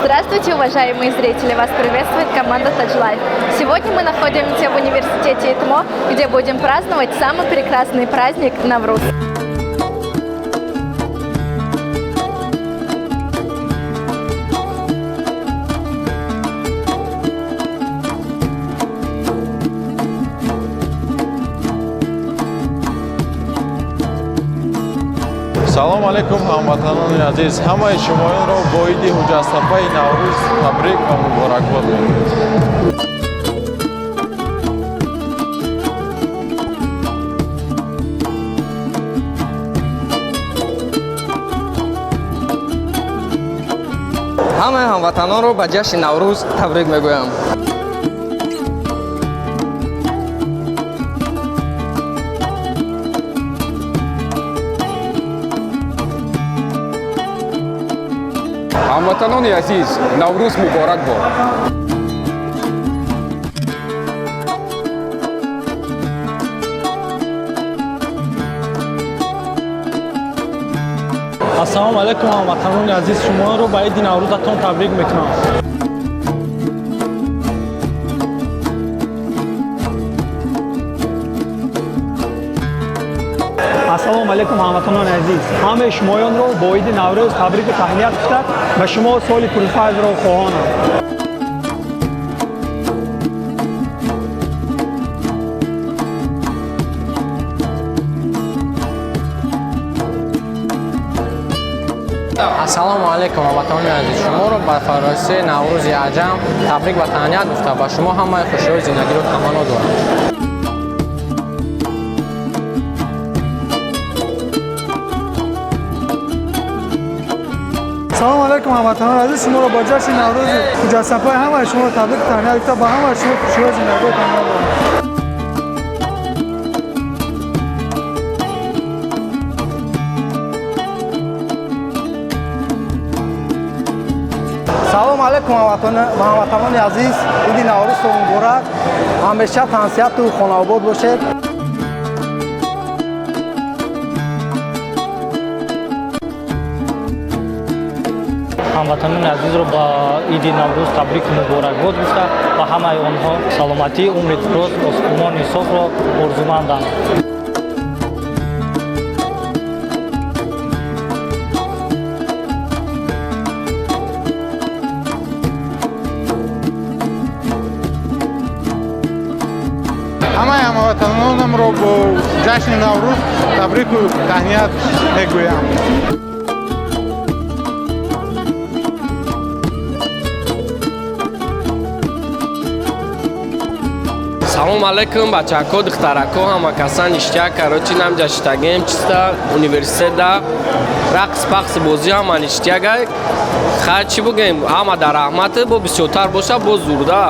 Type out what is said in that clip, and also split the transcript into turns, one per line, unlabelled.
Здравствуйте, уважаемые зрители! Вас приветствует команда Touch Life. Сегодня мы находимся в университете ИТМО, где будем праздновать самый прекрасный праздник Навруз.
Салом алейкум, ҳамватанони азиз! Ҳамаи шумоёнро бо иди ҳуҷҷатсапаи Наврӯз табрик ва муборакбод мекунем.
Ҳамаи ҳамватанонро ба ҷашни Наврӯз табрик мегӯям.
Ҳамватанони азиз, Наврӯз муборак бод!
Ассалому алайкум, ҳамватанони азиз, шуморо ба иди Наврӯзатон табрик мекунам. Ассалому алайкум, ҳамватанони азиз, ҳамаи шумоёнро бо иди Наврӯз табрику таҳният гуфта, ба шумо соли пурфайзро хоҳонам.
Ассалому алайкум, ҳамватанони азиз, шуморо ба фарорасии Наврӯзи аҷам табрик ва таҳният гуфта, ба шумо ҳамаи хушиҳои зиндагиро таманно дорам.
Салом алайкум, ҳамватанони азиз, шуморо бо ҷашни Наврӯзи ҳуҷҷатсапои ҳамаи шуморо табрику таҳният гуфта, ба ҳамаи шумо хушиҳои зиндагиро таманно дорам.
Салом алайкум, ҳамватанони азиз, иди Наврӯзтон муборак, ҳамеша тансиҳату хонаобод бошед.
Ҳамватанони азизро ба иди Наврӯз табрику муборакбод гуфта, ба ҳамаи онҳо саломатӣ, умри дароз, осмони софро орзумандам.
Ҳамаи ҳамватанонамро бо ҷашни Наврӯз табрику таҳният мегӯям.
Салом алейкум, бачако, духтарако, ҳама касан, ништяк. Короче, намҷа шитагем, чиста университетда рақс, пақс, бозӣ, ҳама ништяка. Хай, чӣ бугем, ҳама дар раҳмат, бо бисёртар боша, боз зурда.